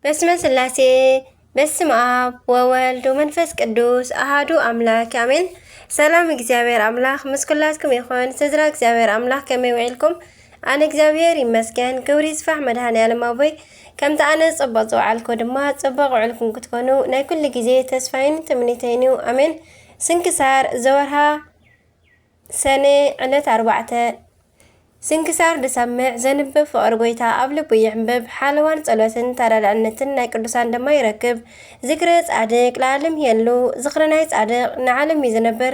በስመ ስላሴ፣ በስመ ኣብ ወወልድ ወመንፈስ ቅዱስ ኣሃዱ ኣምላክ ኣሜን። ሰላም እግዚኣብሔር ኣምላክ ምስ ኩላትኩም ይኹን። ስድራ እግዚኣብሔር ኣምላክ ከመይ ውዒልኩም? ኣነ እግዚኣብሔር ይመስገን፣ ክብሪ ይስፋሕ መድኃኔ ዓለም ኣቦይ። ከምቲ ኣነ ጽቡቕ ዝወዓልኩ ድማ ጽቡቕ ውዕልኩም ክትኮኑ ናይ ኩሉ ግዜ ተስፋይን ትምኒተይን እዩ። ኣሜን። ስንክሳር ዘወርሃ ሰኔ ዕለት ኣርባዕተ። ስንክሳር ዝሰምዕ ዘንብብ ፍቕሪ ጎይታ ኣብ ልቡ ይዕንብብ። ሓለዋን ጸሎትን ተረዳእነትን ናይ ቅዱሳን ድማ ይረክብ። ዝክረ ጻድቅ ለዓለም ይሄሉ። ዝኽሪ ናይ ጻድቅ ንዓለም እዩ ዝነብር።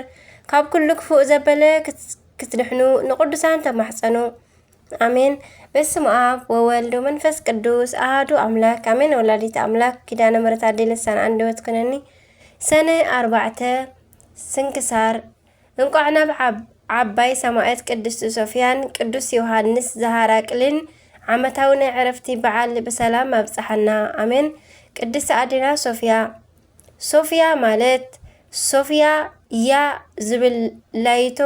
ካብ ኩሉ ክፉእ ዘበለ ክት-፣ ክትድሕኑ ንቅዱሳን ተማሕጸኑ። ኣሜን። በስመ ኣብ ወወልድ ወመንፈስ ቅዱስ ኣሃዱ ኣምላክ ኣሜን። ወላዲት ኣምላክ ኪዳነ ምሕረት ኣደይ ልሳን ኣንደበት ኩነኒ። ሰነ ኣርባዕተ። ስንክሳር። እንቋዕ ናብ ዓብ-፣ ዓባይ ሰማዕት ቅድስቲ ሶፍያን ቅዱስ ዮሃንስ ዘሃራቅልን ዓመታዊ ናይ ዕረፍቲ በዓል ብሰላም ኣብጽሓና። ኣሜን። ቅድስቲ ኣዴና ሶፍያ። ሶፍያ ማለት ሶፍያ ያ ዝብል ላይቶ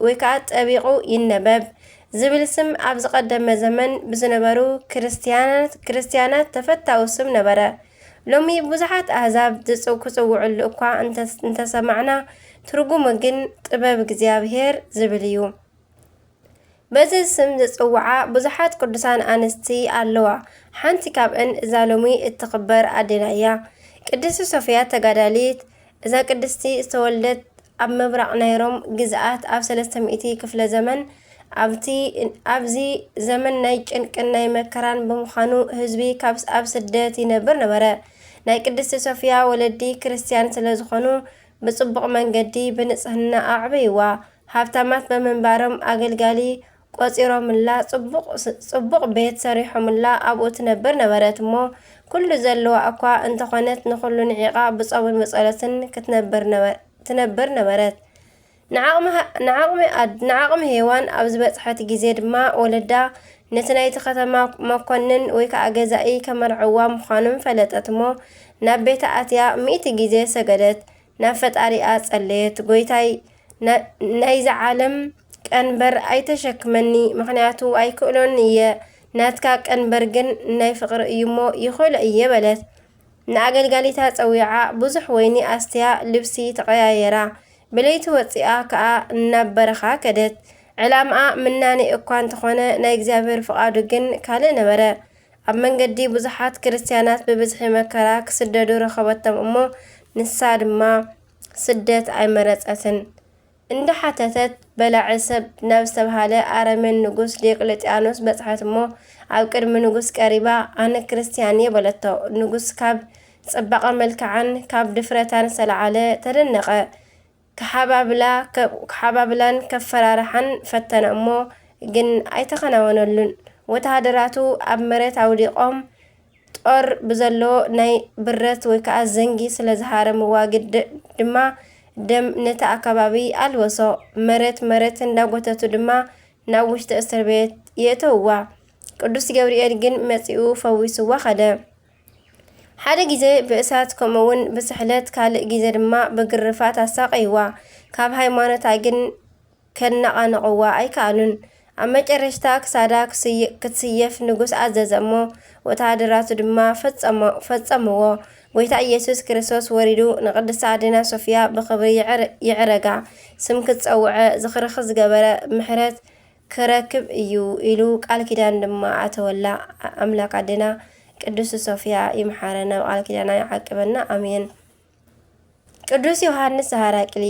ወይ ከዓ ጠቢቑ ይነበብ ዝብል ስም ኣብ ዝቐደመ ዘመን ብዝነበሩ ክርስትያናት፣ ክርስትያናት ተፈታዊ ስም ነበረ። ሎሚ ብዙሓት ኣህዛብ ዝጽው-፣ ክጽውዕሉ እኳ እንተ-፣ እንተሰማዕና፣ ትርጉሙ ግን ጥበብ እግዚኣብሔር ዝብል እዩ። በዚ ስም ዝጽውዓ ብዙሓት ቅዱሳን ኣንስቲ ኣለዋ። ሓንቲ ካብአን እዛ ሎሚ እትኽበር ኣዴና እያ። ቅድስቲ ሶፍያ ተጋዳሊት። እዛ ቅድስቲ ዝተወልደት ኣብ ምብራቕ ናይ ሮም ግዝኣት ኣብ ሰለስተ ሚእቲ ክፍለ ዘመን፣ ኣብቲ፣ ኣብዚ ዘመን ናይ ጭንቅን ናይ መከራን ብምዃኑ ህዝቢ ካብ፣ ኣብ ስደት ይነብር ነበረ። ናይ ቅድስቲ ሶፍያ ወለዲ ክርስትያን ስለ ዝኾኑ ብጽቡቕ መንገዲ ብንጽህና ኣዕበይዋ። ሃብታማት ብምንባሮም ኣገልጋሊ ቆጺሮምላ፣ ጽቡቕ ስ-፣ ጽቡቕ ቤት ሰሪሖምላ ኣብኡ ትነብር ነበረት እሞ፣ ኩሉ ዘለዋ እኳ እንተኾነት ንኹሉ ንዒቓ ብጾምን ብጸሎትን ክትነብር ነበ-፣ ትነብር ነበረት። ንዓቕሚ ሃ-፣ ንዓቕሚ ኣድ-፣ ንዓቕሚ ሄዋን ኣብ ዝበጽሐት ግዜ ድማ ወለዳ ነቲ ናይቲ ከተማ መኮንን ወይ ከኣ ገዛኢ ከመርዕዋ ምዃኖም ፈለጠት እሞ፣ ናብ ቤታ ኣትያ ሚእቲ ግዜ ሰገደት። ናብ ፈጣሪኣ ጸለየት። ጎይታይ፣ ና-፣ ናይዚ ዓለም ቀንበር ኣይተሸክመኒ፣ ምኽንያቱ ኣይክእሎን እየ። ናትካ ቀንበር ግን ናይ ፍቕሪ እዩ እሞ ይኽእሎ እየ በለት። ንኣገልጋሊታ ጸዊዓ ብዙሕ ወይኒ ኣስትያ ልብሲ ተቐያየራ። ብለይቲ ወጺኣ ከኣ ናብ በረኻ ከደት። ዕላምኣ ምናኔ እኳ እንተኾነ ናይ እግዚኣብሔር ፍቓዱ ግን ካልእ ነበረ። ኣብ መንገዲ ብዙሓት ክርስትያናት ብብዝሒ መከራ ክስደዱ ረኸበቶም እሞ ንሳ ድማ ስደት ኣይመረጸትን። እንዳ ሓተተት በላዒ ሰብ ናብ ዝተባህለ ኣረሜን ንጉስ ዲዮቅልጥያኖስ በጽሐት እሞ ኣብ ቅድሚ ንጉስ ቀሪባ ኣነ ክርስትያን እየ በለቶ። ንጉስ ካብ ጽባቐ መልክዓን ካብ ድፍረታን ዝተለዓለ ተደነቐ። ክሓባብላ፣ ከ-፣ ክሓባብላን ከፈራርሓን ፈተነ እሞ ግን ኣይተኸናወነሉን። ወተሃደራቱ ኣብ መሬት ኣውዲቖም ጦር ብዘለዎ ናይ ብረት ወይ ከዓ ዘንጊ ስለ ዝሃረምዋ ግድ ድማ ደም ነቲ ኣከባቢ ኣልወሶ። መሬት መሬት እንዳጎተቱ ድማ ናብ ውሽጢ እስር ቤት የእተውዋ። ቅዱስ ገብርኤል ግን መጺኡ ፈዊስዋ ኸደ። ሓደ ግዜ ብእሳት ከምኡ እውን ብስሕለት ካልእ ግዜ ድማ ብግርፋት ኣሳቀይዋ። ካብ ሃይማኖታ ግን ከነቓንቕዋ ኣይከኣሉን። ኣብ መጨረሽታ ክሳዳ ክስየ-፣ ክትስየፍ ንጉስ ኣዘዘ እሞ ወተሃደራቱ ድማ ፈጸሞ-፣ ፈጸምዎ። ጎይታ ኢየሱስ ክርስቶስ ወሪዱ ንቅድስቲ ኣዴና ሶፍያ ብኽብሪ ይዕረ-፣ ይዕረጋ። ስምኪ ዝጸውዐ ዝኽርኺ ዝገበረ ምሕረት ክረክብ እዩ ኢሉ ቃል ኪዳን ድማ ኣተወላ። ኣምላክ ኣዴና ቅድስቲ ሶፍያ ይምሓረና፣ ኣብ ቃል ኪዳና ይዓቅበና። ኣሜን። ቅዱስ ዮሃንስ ዘሃራቅሊ።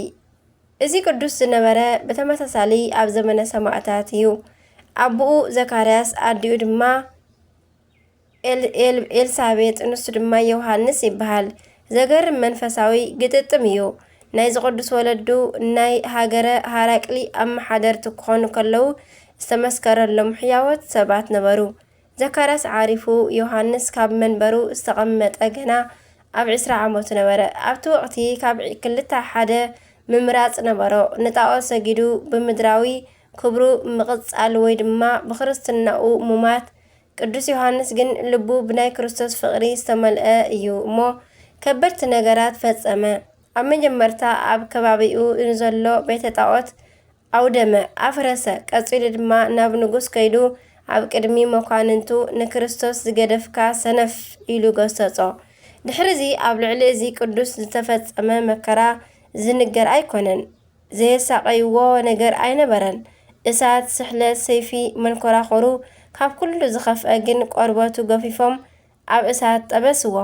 እዚ ቅዱስ ዝነበረ ብተመሳሳሊ ኣብ ዘመነ ሰማእታት እዩ። ኣቦኡ ዘካርያስ ኣዲኡ ድማ ኤል-፣ ኤል-፣ ኤልሳቤጥ፣ ንሱ ድማ ዮሃንስ ይበሃል። ዘገርም መንፈሳዊ ግጥጥም እዩ። ናይዚ ቅዱስ ወለዱ ናይ ሃገረ ሃራቅሊ ኣመሓደርቲ ክኾኑ ከለዉ ዝተመስከረሎም ሕያዎት ሰባት ነበሩ። ዘካርያስ ዓሪፉ ዮሃንስ ካብ መንበሩ ዝተቐመጠ ገና ኣብ ዕስራ ዓመቱ ነበረ። ኣብቲ ወቕቲ ካብ ክልተ ሓደ ምምራጽ ነበሮ። ንጣኦት ሰጊዱ ብምድራዊ ክብሩ ምቕጻል ወይ ድማ ብክርስትናኡ ሙማት። ቅዱስ ዮሃንስ ግን ልቡ ብናይ ክርስቶስ ፍቕሪ ዝተመልአ እዩ እሞ ከበድቲ ነገራት ፈጸመ። ኣብ መጀመርታ ኣብ ከባቢኡ ንዘሎ ቤተ ጣዖት ኣውደመ፣ ኣፍረሰ። ቀጺሉ ድማ ናብ ንጉስ ከይዱ ኣብ ቅድሚ መኳንንቱ ንክርስቶስ ዝገደፍካ ሰነፍ ኢሉ ገሰጾ። ድሕሪ እዚ ኣብ ልዕሊ እዚ ቅዱስ ዝተፈጸመ መከራ ዝንገር ኣይኮነን። ዘየሳቐይዎ ነገር ኣይነበረን። እሳት፣ ስሕለት፣ ሰይፊ፣ መንኮራኹሩ፣ ካብ ኩሉ ዝኸፍአ ግን ቆርበቱ ገፊፎም ኣብ እሳት ጠበስዎ።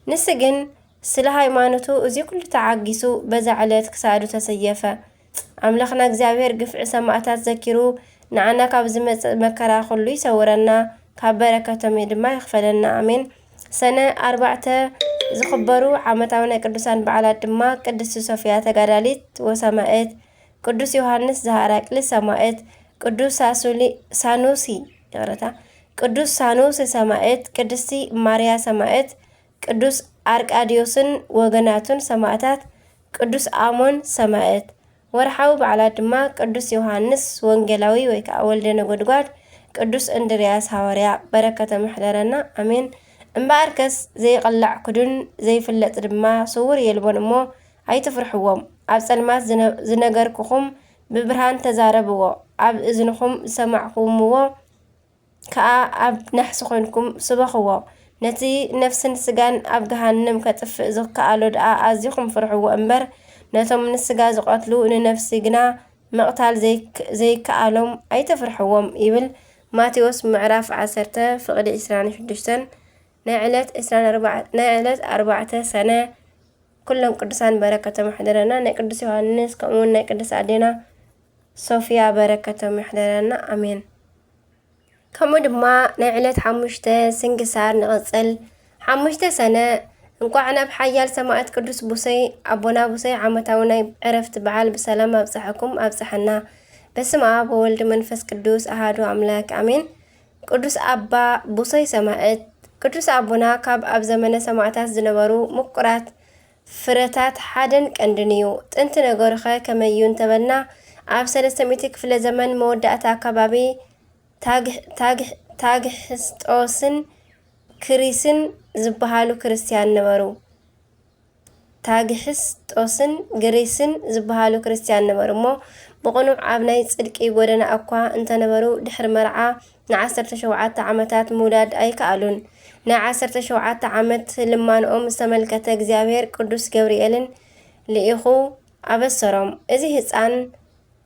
ንሱ ግን ስለ ሃይማኖቱ እዚ ኩሉ ተዓጊሱ በዛ ዕለት ክሳዱ ተሰየፈ። ኣምላኽና እግዚኣብሔር ግፍዒ ሰማእታት ዘኪሩ ንዓና ካብ ዝመጽእ መከራ ኩሉ ይሰውረና፣ ካብ በረከቶም ድማ ይኽፈለና። ኣሜን። ሰነ ኣርባዕተ ዝኽበሩ ዓመታዊ ናይ ቅዱሳን በዓላት ድማ ቅድስቲ ሶፊያ ተጋዳሊት ወሰማእት፣ ቅዱስ ዮሃንስ ዘሃራቅሊ ሰማእት፣ ቅዱስ ሳሱሊ ሳኑሲ ይቕረታ፣ ቅዱስ ሳኑሲ ሰማእት፣ ቅድስቲ ማርያ ሰማእት፣ ቅዱስ ኣርቃዲዮስን ወገናቱን ሰማእታት፣ ቅዱስ ኣሞን ሰማእት። ወርሓዊ በዓላት ድማ ቅዱስ ዮሃንስ ወንጌላዊ ወይ ከዓ ወልደ ነጎድጓድ፣ ቅዱስ እንድርያስ ሃዋርያ። በረከቶም ይሕደረና፣ ኣሜን። እምበኣርከስ ዘይቕላዕ ክዱን ዘይፍለጥ ድማ ስውር የልቦን እሞ ኣይትፍርሕዎም። ኣብ ጸልማት ዝነ- ዝነገርኩኹም ብብርሃን ተዛረብዎ፣ ኣብ እዝንኹም ዝሰማዕኩምዎ ከኣ ኣብ ናሕሲ ኮይንኩም ስበኽዎ። ነቲ ነፍስን ስጋን ኣብ ገሃነም ከጥፍእ ዝከኣሎ ደኣ ኣዚኹም ፍርሕዎ እምበር፣ ነቶም ንስጋ ዝቐትሉ ንነፍሲ ግና ምቕታል ዘይክ- ዘይከኣሎም ኣይተፍርሕዎም ይብል ማቴዎስ ምዕራፍ ዓሰርተ ፍቕዲ ዕስራን ሽዱሽተን። ናይ ዕለት ዕስራን ኣርባዕ- ናይ ዕለት ኣርባዕተ ሰነ ኩሎም ቅዱሳን በረከቶም ይሕደረና። ናይ ቅዱስ ዮሃንስ ከምኡውን ናይ ቅድስት ኣዴና ሶፊያ በረከቶም ይሕደረና። ኣሜን። ከምኡ ድማ ናይ ዕለት ሓሙሽተ ስንክሳር ንቐጽል። ሓሙሽተ ሰነ እንቋዕ ናብ ሓያል ሰማዕት ቅዱስ ቡሰይ ኣቦና ቡሰይ ዓመታዊ ናይ ዕረፍቲ በዓል ብሰላም ኣብጽሐኩም ኣብጽሐና። በስመ ኣብ ወወልድ መንፈስ ቅዱስ ኣሃዱ ኣምላክ ኣሜን። ቅዱስ ኣባ ቡሰይ ሰማዕት። ቅዱስ ኣቦና ካብ ኣብ ዘመነ ሰማዕታት ዝነበሩ ምቁራት ፍረታት ሓደን ቀንድን እዩ። ጥንቲ ነገሩኸ ከመይ እዩ እንተበልና፣ ኣብ ሰለስተ ሚእቲ ክፍለ ዘመን መወዳእታ ኣካባቢ ታግሕ- ታግሕ- ታግሕስጦስን ክሪስን ዝበሃሉ ክርስትያን ነበሩ። ታግሕስጦስን ግሪስን ዝበሃሉ ክርስትያን ነበሩ እሞ፣ ብቕኑዕ ኣብ ናይ ጽድቂ ጎደና እኳ እንተነበሩ፣ ድሕሪ መርዓ ንዓሰርተ ሸውዓተ ዓመታት ምውላድ ኣይከኣሉን። ናይ ዓሰርተ ሸውዓተ ዓመት ልማንኦም ዝተመልከተ እግዚኣብሔር ቅዱስ ገብርኤልን ልኢኹ ኣበሰሮም። እዚ ህፃን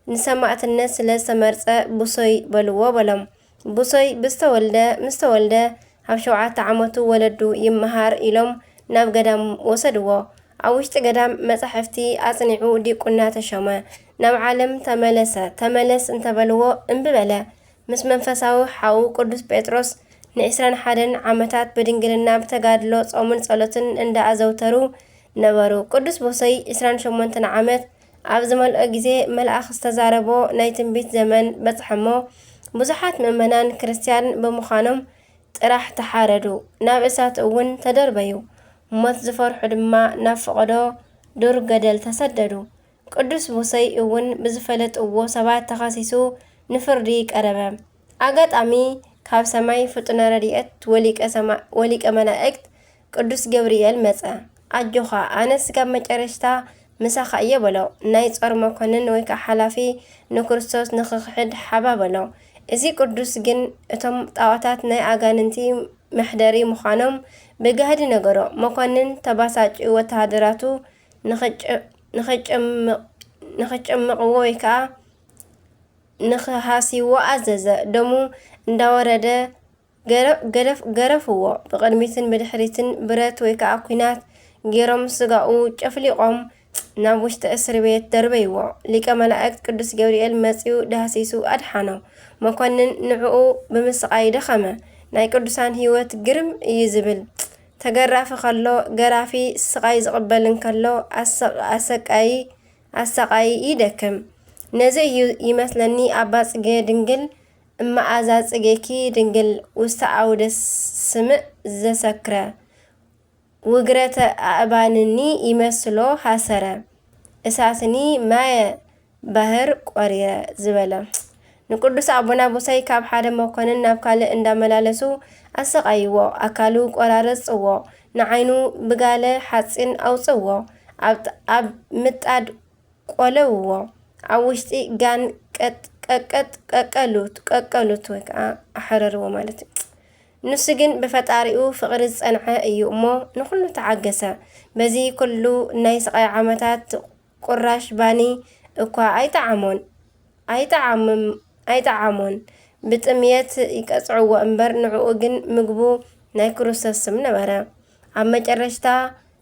ንሰማእትነት ስለ ዝተመርጸ ቡሶይ በልዎ በሎም። ቡሶይ ብዝተወልደ ምስ ተወልደ ኣብ ሸውዓተ ዓመቱ ወለዱ ይመሃር ኢሎም ናብ ገዳም ወሰድዎ። ኣብ ውሽጢ ገዳም መጻሕፍቲ ኣጽኒዑ ዲቁና ተሾመ። ናብ ዓለም ተመለሰ። ተመለስ እንተበልዎ እምቢ በለ። ምስ መንፈሳዊ ሓዉ ቅዱስ ጴጥሮስ ንዕስራን ሓደን ዓመታት ብድንግልና ብተጋድሎ ጾምን ጸሎትን እንዳኣዘውተሩ ነበሩ። ቅዱስ ቡሶይ ዕስራን ሸሞንተን ዓመት ኣብ ዝመልኦ ግዜ መልኣኽ ዝተዛረቦ ናይ ትንቢት ዘመን በጽሐሞ። ብዙሓት ምእመናን ክርስትያን ብምዃኖም ጥራሕ ተሓረዱ፣ ናብ እሳት እውን ተደርበዩ። ሞት ዝፈርሑ ድማ ናብ ፈቐዶ ዱር ገደል ተሰደዱ። ቅዱስ ሙሴ እውን ብዝፈለጥዎ ሰባት ተኸሲሱ ንፍርዲ ቀረበ። ኣጋጣሚ ካብ ሰማይ ፍጡነ ረድኤት ወሊቀ ሰማ- ወሊቀ መላእክት ቅዱስ ገብርኤል መጸ። ኣጆኻ፣ ኣነ ስጋብ መጨረሽታ ምሳኻ እየ በሎ። ናይ ጾር መኮንን ወይ ከዓ ሓላፊ ንክርስቶስ ንኽኽሕድ ሓባ በሎ። እዚ ቅዱስ ግን እቶም ጣዖታት ናይ ኣጋንንቲ መሕደሪ ምዃኖም ብጋህዲ ነገሮ። መኮንን ተባሳጭ ወተሃደራቱ ንኽጭ- ንኽጭምቕ- ንኽጭምቕዎ ወይ ከዓ ንኽሃስይዎ ኣዘዘ። ደሙ እንዳወረደ ገረ- ገደፍ- ገረፍዎ። ብቕድሚትን ብድሕሪትን ብረት ወይ ከዓ ኲናት ገይሮም ስጋኡ ጨፍሊቖም ናብ ውሽጢ እስር ቤት ደርበይዎ። ሊቀ መላእክት ቅዱስ ገብርኤል መጺኡ ዳህሲሱ ኣድሓኖ። መኮንን ንዕኡ ብምስቓይ ደኸመ። ናይ ቅዱሳን ህይወት ግርም እዩ ዝብል። ተገራፊ ከሎ ገራፊ፣ ስቓይ ዝቕበል እንከሎ ኣሰ- ኣሰቃዪ ኣሰቃዪ ይደክም። ነዚ እዩ ይመስለኒ ኣባ ጽጌ ድንግል እመኣዛ ጽጌኪ ድንግል ውስተ ኣውደ ስምእ ዘሰክረ ውግረተ ኣእባንኒ ይመስሎ ሃሰረ እሳትኒ ማየ ባህር ቆሪረ ዝበለ። ንቅዱስ ኣቦና ቡሰይ ካብ ሓደ መኮንን ናብ ካልእ እንዳመላለሱ ኣሰቃይዎ፣ ኣካሉ ቆራረጽዎ፣ ንዓይኑ ብጋለ ሓጺን ኣውጽዎ፣ ኣብ ጥ- ኣብ ምጣድ ቆለውዎ፣ ኣብ ውሽጢ ጋን ቀጥ- ቀቀጥ-፣ ቀቀሉት፣ ቀቀሉት ወይ ከዓ ኣሕረርዎ ማለት እዩ። ንሱ ግን ብፈጣሪኡ ፍቕሪ ዝጸንዐ እዩ እሞ ንኹሉ ተዓገሰ። በዚ ኩሉ ናይ ስቓይ ዓመታት ቁራሽ ባኒ እኳ ኣይጠዓሞን፣ ኣይጠዓምም-፣ ኣይጠዓሞን። ብጥምየት ይቀጽዕዎ እምበር ንዕኡ ግን ምግቡ ናይ ክርስቶስ ስም ነበረ። ኣብ መጨረሽታ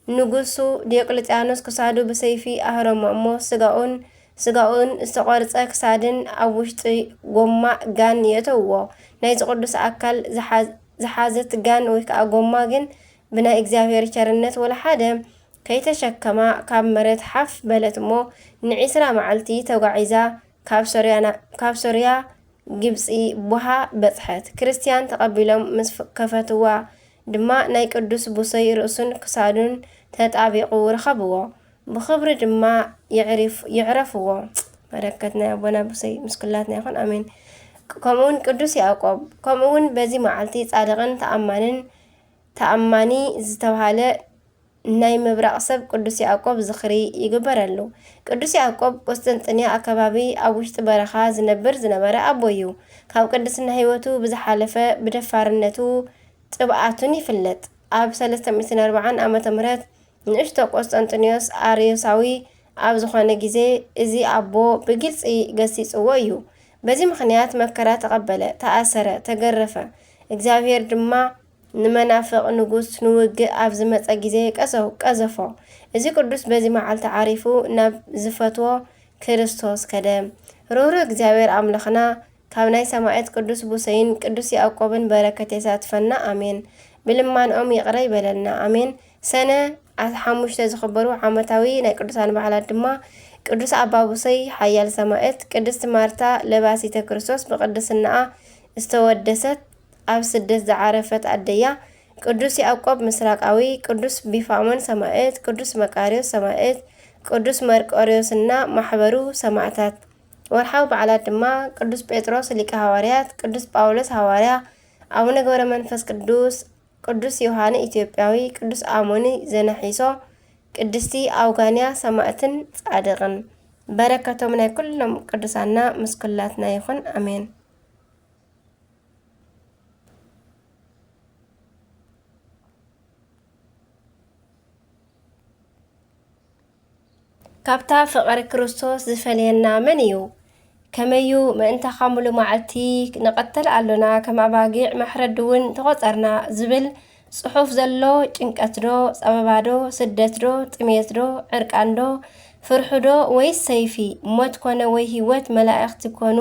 ንጉሱ ዲዮቅልጥያኖስ ክሳዱ ብሰይፊ ኣህረሞ እሞ ስጋኡን፣ ስጋኡን ዝተቖርጸ ክሳድን ኣብ ውሽጢ ጎማ ጋን የእተውዎ። ናይዚ ቅዱስ ኣካል ዝሓ-፣ ዝሓዘት ጋን ወይ ከዓ ጎማ ግን ብናይ እግዚኣብሔር ቸርነት ወላ ሓደ ከይተሸከማ ካብ መሬት ሓፍ በለት እሞ ንዒስራ መዓልቲ ተጓዒዛ ካብ ሶርያ ና-፣ ካብ ሶርያ ግብጺ ቡሃ በጽሐት። ክርስትያን ተቐቢሎም ምስ ፍ-፣ ከፈትዋ ድማ ናይ ቅዱስ ቡሰይ ርእሱን ክሳዱን ተጣቢቑ ረኸብዎ። ብኽብሪ ድማ የዕሪፍ-፣ የዕረፍዎ። በረከት ናይ ኣቦና ቡሰይ ምስ ኩላትና ይኹን። ኣሜን። ከምኡውን ቅዱስ ያዕቆብ፣ ከምኡውን በዚ መዓልቲ ጻድቕን ተኣማንን፣ ተኣማኒ ዝተባህለ ናይ ምብራቕ ሰብ ቅዱስ ያዕቆብ ዝኽሪ ይግበረሉ። ቅዱስ ያዕቆብ ቁስጥንጥንያ ኣከባቢ ኣብ ውሽጢ በረኻ ዝነብር ዝነበረ ኣቦ እዩ። ካብ ቅድስና ህይወቱ ብዝሓለፈ ብደፋርነቱ ጥብኣቱን ይፍለጥ። ኣብ ሰለስተ ሚእትን ኣርባዓን ዓመተ ምህረት ንእሽቶ ቆስጠንጢኖስ ኣርዮሳዊ ኣብ ዝኾነ ግዜ እዚ ኣቦ ብግልጺ ገሲጽዎ እዩ። በዚ ምኽንያት መከራ ተቐበለ፣ ተኣሰረ፣ ተገረፈ። እግዚኣብሔር ድማ ንመናፍቕ ንጉስ ንውግእ ኣብ ዝመጸ ግዜ ቀዘ-፣ ቀዘፎ። እዚ ቅዱስ በዚ መዓልቲ ዓሪፉ ናብ ዝፈትዎ ክርስቶስ ከደ። ርህሩህ እግዚኣብሔር ኣምላኽና ካብ ናይ ሰማዕት ቅዱስ ቡሰይን ቅዱስ ያዕቆብን በረከት የሳትፈና፣ ኣሜን። ብልማንኦም ይቕረ ይበለልና፣ ኣሜን። ሰነ ዓ-፣ ሓሙሽተ ዝኽበሩ ዓመታዊ ናይ ቅዱሳን በዓላት ድማ ቅዱስ ኣባ ቡሰይ ሓያል ሰማዕት፣ ቅድስት ማርታ ለባሲተ ክርስቶስ ብቅድስናኣ ዝተወደሰት ኣብ ስደት ዝዓረፈት ኣደያ፣ ቅዱስ ያዕቆብ ምስራቃዊ፣ ቅዱስ ቢፋሞን ሰማዕት፣ ቅዱስ መቃርዮስ ሰማዕት፣ ቅዱስ መርቆርዮስና ማሕበሩ ሰማዕታት። ወርሓዊ በዓላት ድማ ቅዱስ ጴጥሮስ ሊቀ ሃዋርያት፣ ቅዱስ ጳውሎስ ሃዋርያ፣ ኣቡነ ገብረ መንፈስ ቅዱስ፣ ቅዱስ ዮሃነ ኢትዮጵያዊ፣ ቅዱስ ኣሞኒ ዘነሒሶ፣ ቅድስቲ ኣውጋንያ ሰማዕትን ጻድቕን። በረከቶም ናይ ኩሎም ቅዱሳና ምስ ኩላትና ይኹን። ኣሜን። ካብታ ፍቕሪ ክርስቶስ ዝፈልየና መን እዩ? ከመዩ ምእንታኻ ሙሉ መዓልቲ ንቐተል ኣሎና፣ ከም ኣባጊዕ መሕረዲ እውን ተቖጸርና ዝብል ጽሑፍ ዘሎ ጭንቀት ዶ፣ ጸበባ ዶ፣ ስደት ዶ፣ ጥሜት ዶ፣ ዕርቃን ዶ፣ ፍርሒ ዶ፣ ወይስ ሰይፊ፣ ሞት ኮነ ወይ ህይወት፣ መላእኽቲ ኮኑ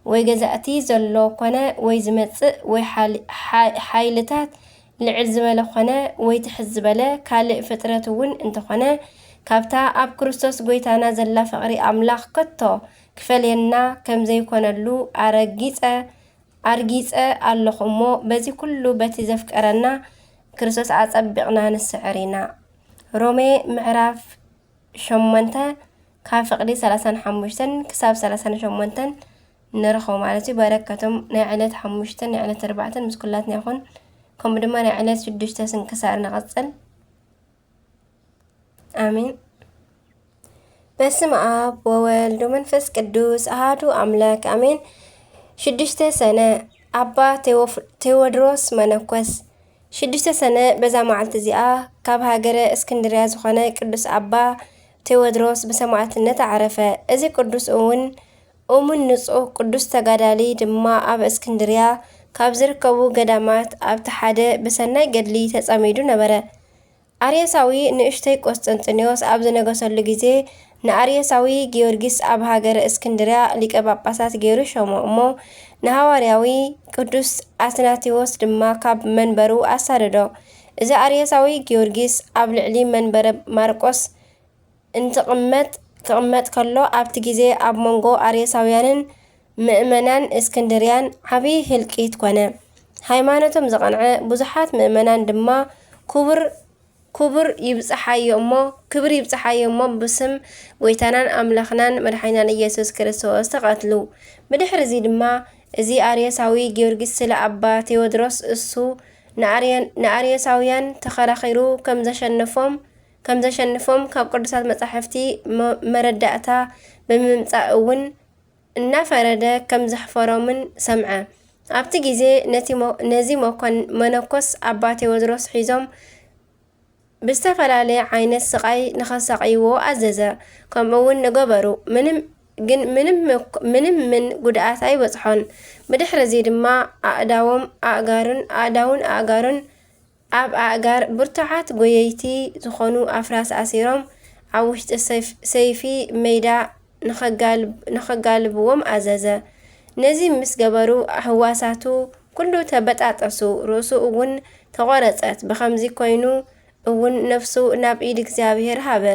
ወይ ገዛእቲ፣ ዘሎ ኮነ ወይ ዝመጽእ ወይ ሓል-፣ ሓ-፣ ሓይልታት ልዕል ዝበለ ኾነ ወይ ትሕት ዝበለ ካልእ ፍጥረት እውን እንተኾነ፣ ካብታ ኣብ ክርስቶስ ጐይታና ዘላ ፍቕሪ ኣምላኽ ከቶ ክፈልየና ከም ዘይኮነሉ ኣረጊጸ፣ ኣርጊጸ ኣለኹ እሞ፣ በዚ ኩሉ በቲ ዘፍቀረና ክርስቶስ ኣጸቢቕና ንስዕር ኢና። ሮሜ ምዕራፍ ሸሞንተ ካብ ፍቕዲ ሰላሳን ሓሙሽተን ክሳብ ሰላሳን ሸሞንተን ንረኽቦ ማለት እዩ። በረከቶም ናይ ዕለት ሓሙሽተን ናይ ዕለት ኣርባዕተን ምስ ኩላትና ይኹን። ከምኡ ድማ ናይ ዕለት ሽዱሽተ ስንክሳር ንቐጽል። ኣሜን። በስመ ኣብ ወወልድ ወመንፈስ ቅዱስ ኣሃዱ ኣምላክ ኣሜን። ሽዱሽተ ሰነ፣ ኣባ ቴዎፍ-፣ ቴዎድሮስ መነኮስ። ሽዱሽተ ሰነ በዛ መዓልቲ እዚኣ ካብ ሃገረ እስክንድርያ ዝኾነ ቅዱስ ኣባ ቴዎድሮስ ብሰማዕትነት ኣዕረፈ። እዚ ቅዱስ እውን እሙን ንጹህ ቅዱስ ተጋዳሊ ድማ ኣብ እስክንድርያ ካብ ዝርከቡ ገዳማት ኣብቲ ሓደ ብሰናይ ገድሊ ተጸሚዱ ነበረ። ኣርዮሳዊ ንእሽተይ ቆስጠንጢኖስ ኣብ ዝነገሰሉ ግዜ፣ ንኣርዮሳዊ ጊዮርጊስ ኣብ ሃገረ እስክንድርያ ሊቀ ጳጳሳት ገይሩ ሾሞ እሞ፣ ንሃዋርያዊ ቅዱስ ኣትናቴዎስ ድማ ካብ መንበሩ ኣሳደዶ። እዚ ኣርዮሳዊ ጊዮርጊስ ኣብ ልዕሊ መንበረ ማርቆስ እንትቕመጥ፣ ክቕመጥ ከሎ፣ ኣብቲ ግዜ ኣብ መንጎ ኣርዮሳውያንን ምእመናን እስክንድርያን ዓብዪ ህልቂት ኮነ። ሃይማኖቶም ዝቐንዐ ብዙሓት ምእመናን ድማ ክቡር፣ ክቡር ይብጽሓዮ እሞ፣ ክብር ይብጽሓዮ እሞ፣ ብስም ጐይታናን ኣምላኽናን መድሓኒናን ኢየሱስ ክርስቶስ ተቐትሉ። ብድሕሪ እዚ ድማ፣ እዚ ኣርዮሳዊ ጊዮርጊስ ስለ ኣባ ቴዎድሮስ እሱ ንኣርዮን-፣ ንኣርዮሳውያን ተኸራኺሩ ከም ዘሸነፎም፣ ከም ዘሸንፎም ካብ ቅዱሳት መጻሕፍቲ መ-፣ መረዳእታ ብምምጻእ እውን እናፈረደ ከም ዘሕፈሮምን ሰምዐ። ኣብቲ ግዜ ነቲ ሞ-፣ ነዚ መኮን-፣ መነኮስ ኣባ ቴዎድሮስ ሒዞም ብዝተፈላለየ ዓይነት ስቓይ ንኸሳቕይዎ ኣዘዘ። ከምኡ እውን ንገበሩ። ምንም፣ ግን ምንም ምክ-፣ ምንም ምን ጉድኣት ኣይበጽሖን። ብድሕሪ እዚ ድማ ኣእዳዎም፣ ኣእጋሩን፣ ኣእዳውን ኣእጋሩን ኣብ ኣእጋር ብርቱዓት ጎየይቲ ዝኾኑ ኣፍራስ ኣሲሮም ኣብ ውሽጢ ሰይፍ-፣ ሰይፊ ሜዳ ንኸጋልብ-፣ ንኸጋልብዎም ኣዘዘ። ነዚ ምስ ገበሩ ህዋሳቱ ኩሉ ተበጣጠሱ፣ ርእሱ እውን ተቖረጸት። ብኸምዚ ኮይኑ እውን ነፍሱ ናብ ኢድ እግዚኣብሔር ሃበ።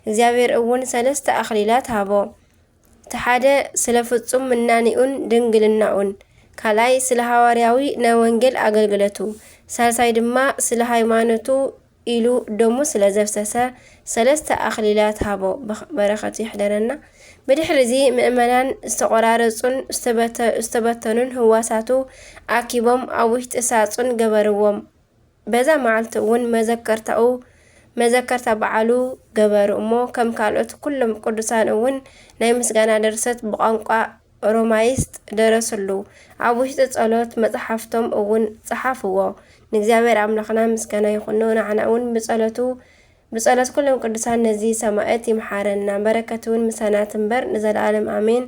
እግዚኣብሔር እውን ሰለስተ ኣኽሊላት ሃቦ። እቲ ሓደ ስለ ፍጹም ምናኔኡን ድንግልናኡን፣ ካልኣይ ስለ ሃዋርያዊ ናይ ወንጌል ኣገልግለቱ፣ ሳልሳይ ድማ ስለ ሃይማኖቱ ኢሉ ደሙ ስለ ዘፍሰሰ ሰለስተ ኣኽሊላት ሃቦ። በኽ-፣ በረኸቱ ይሕደረና። ብድሕሪ እዚ ምእመናን ዝተቖራረጹን ዝተበተ-፣ ዝተበተኑን ህዋሳቱ ኣኪቦም ኣብ ውሽጢ ሳጹን ገበርዎም። በዛ መዓልቲ እውን መዘከርታኡ፣ መዘከርታ በዓሉ ገበሩ እሞ፣ ከም ካልኦት ኩሎም ቅዱሳን እውን ናይ ምስጋና ድርሰት ብቋንቋ ሮማይስጥ ደረስሉ። ኣብ ውሽጢ ጸሎት መጽሓፍቶም እውን ጸሓፍዎ። ንእግዚኣብሔር ኣምላኽና ምስጋና ይኹኖ፣ ንዓና እውን ብጸሎቱ፣ ብጸሎት ኩሎም ቅዱሳን ነዚ ሰማዕት ይምሓረና። በረከቱ እውን ምሳና ትንበር ንዘለዓለም ኣሜን።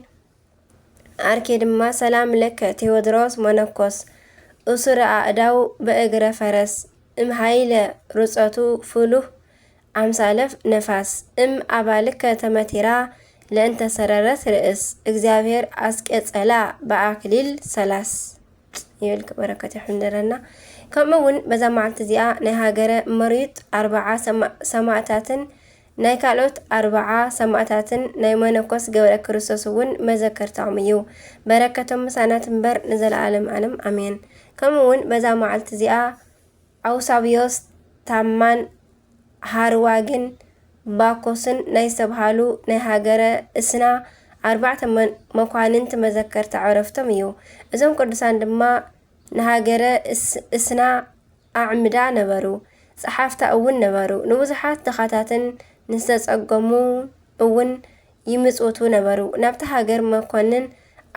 ኣርኬ ድማ፣ ሰላም ለከ ቴዎድሮስ መነኮስ፣ እሱረ ኣእዳው በእግረ ፈረስ፣ እምሃይለ ርጸቱ ፍሉህ ኣምሳለፍ ነፋስ፣ እም ኣባልከ ተመቲራ ለእንተ ሰረረት ርእስ፣ እግዚኣብሔር ኣስቄጸላ በኣክሊል ሰላስ። ይብል በረከት ይሕንደረና። ከምኡ እውን በዛ መዓልቲ እዚኣ ናይ ሃገረ መሪዩጥ ኣርባዓ ሰማ-፣ ሰማእታትን ናይ ካልኦት ኣርባዓ ሰማእታትን ናይ መነኮስ ገብረ ክርስቶስ እውን መዘከርታኦም እዩ። በረከቶም ምሳና ትንበር ንዘለዓለም ዓለም ኣሜን። ከምኡ እውን በዛ መዓልቲ እዚኣ ኣውሳብዮስ፣ ታማን፣ ሃርዋግን ባኮስን ናይ ዝተብሃሉ ናይ ሃገረ እስና ኣርባዕተ መን-፣ መኳንንት መዘከርታ ዕረፍቶም እዩ። እዞም ቅዱሳን ድማ ንሃገረ እስ-፣ እስና ኣዕምዳ ነበሩ። ጸሓፍታ እውን ነበሩ። ንብዙሓት ድኻታትን ንዝተጸገሙ እውን ይምጽውቱ ነበሩ። ናብቲ ሃገር መኮንን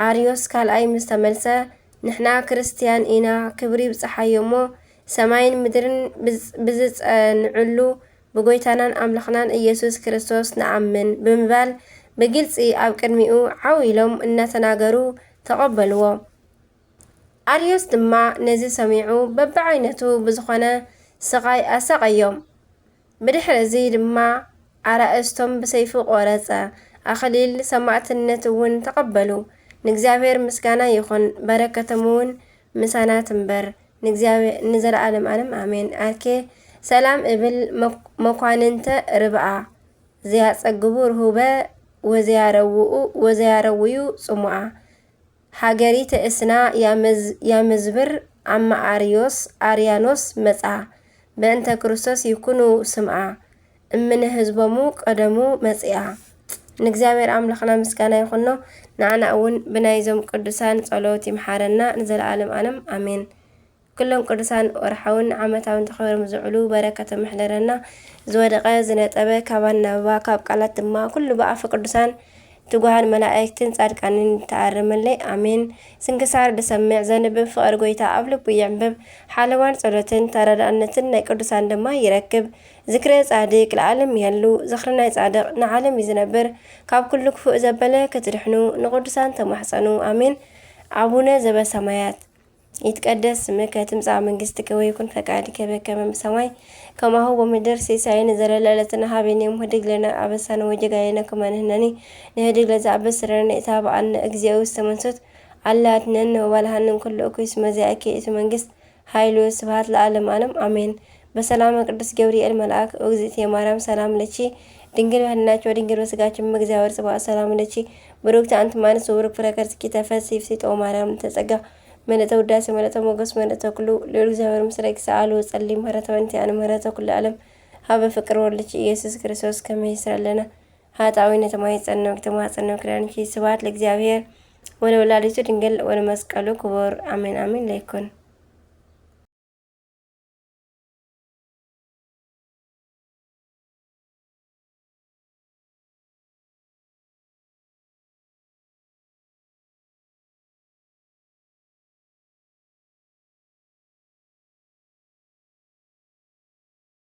ኣርዮስ ካልኣይ ምስ ተመልሰ፣ "ንሕና ክርስትያን ኢና፣ ክብሪ ይብጽሓዮ እሞ፣ ሰማይን ምድርን ብዝ-፣ ብዝጸንዕሉ ብጎይታናን ኣምላኽናን ኢየሱስ ክርስቶስ ንኣምን" ብምባል ብግልጺ ኣብ ቅድሚኡ ዓው ኢሎም እናተናገሩ ተቐበልዎ። ኣርዮስ ድማ ነዚ ሰሚዑ በብዓይነቱ ብዝኾነ ስቓይ ኣሳቐዮም። ብድሕሪ እዚ ድማ ኣራእስቶም ብሰይፉ ቆረጸ። ኣኽሊል ሰማዕትነት እውን ተቐበሉ። ንእግዚኣብሔር ምስጋና ይኹን፣ በረከቶም እውን ምሳና ትንበር ንእግዚኣብሔር ንዘለዓለም ዓለም ኣሜን። ኣርኬ ሰላም እብል መኳንንተ ርብኣ፣ ዘያጸግቡ ርሁበ ወዘያረውኡ ወዘያረውዩ ጽሙኣ። ሃገሪተ እስና ያመዝ-፣ ያመዝብር ኣማ ኣርዮስ ኣርያኖስ መጻ፣ በእንተ ክርስቶስ ይኩኑ ስምዓ፣ እምነ ህዝቦሙ ቀደሙ መጺኣ። ንእግዚኣብሔር ኣምላኽና ምስጋና ይኹኖ፣ ንዓና እውን ብናይዞም ቅዱሳን ጸሎት ይምሓረና ንዘለዓለም ዓለም ኣሜን። ኩሎም ቅዱሳን ወርሓውን ዓመታውን ተኸብሮም ዝውዕሉ በረከቶም ይሕደረና። ዝወደቐ ዝነጠበ ካብ ኣናብባ ካብ ቃላት ድማ ኩሉ ብኣፈ ቅዱሳን ትጉሃን መላእክትን ጻድቃንን ተኣረመለይ። ኣሜን። ስንክሳር ድሰምዕ ዘንብብ ፍቕሪ ጎይታ ኣብ ልቡ የንብብ። ሓለዋን ጸሎትን ተረዳእነትን ናይ ቅዱሳን ድማ ይረክብ። ዝክረ ጻድቅ ለዓለም ይሃሉ። ዝኽሪ ናይ ጻድቅ ንዓለም እዩ ዝነብር። ካብ ኩሉ ክፉእ ዘበለ ክትድሕኑ ንቅዱሳን ተማሕጸኑ። ኣሜን። ኣቡነ ዘበሰማያት ይትቀደስ ስምከ ትምጻእ መንግስትከ ወይኩን ፈቃድከ በከመ በሰማይ ከማሁ በምድር። ሲሳየነ ዘለለ ዕለትነ ሀበነ ዮም ህድግ ለነ አበሳነ ወጌጋየነ ከመ ንሕነኒ ንህድግ ለዘአበስረነ ኢታብአነ እግዚኦ ውስተ መንሱት አላ አድነነ ወባልሃነ እምኩሉ እኩይ እስመ ዚአከ ይእቲ መንግስት ኃይል ወስብሐት ለዓለመ ዓለም አሜን። በሰላመ ቅዱስ ገብርኤል መልአክ ኦግዝእትየ ማርያም ሰላም ለኪ ድንግል በህሊናኪ ወድንግል በስጋኪ እመ እግዚአብሔር ጽባኦት ሰላም ለኪ ብሩክቲ አንቲ እምአንስት ወብሩክ ፍሬ ከርሥኪ ተፈሥሒ ፍሥሕት ኦ ማርያም ምልዕተ ጸጋ ምልዕተ ውዳሴ ምልዕተ ሞገስ ምልዕተ ኩሉ ልዑል እግዚኣብሔር ምስሌኪ ሰአሊ ወጸሊ ምህረተ ወንቲአነ ምህረተ ኩሉ ዓለም ሀበ ፍቅር ወልድኪ ኢየሱስ ክርስቶስ ከመ ይስረለነ ኃጣዊ ነተማይጸነው ተማጸነው ክዳንኪ። ስብሐት ለእግዚአብሔር ወለወላዲቱ ድንግል ወለመስቀሉ ክቡር አሜን አሜን ለይኩን።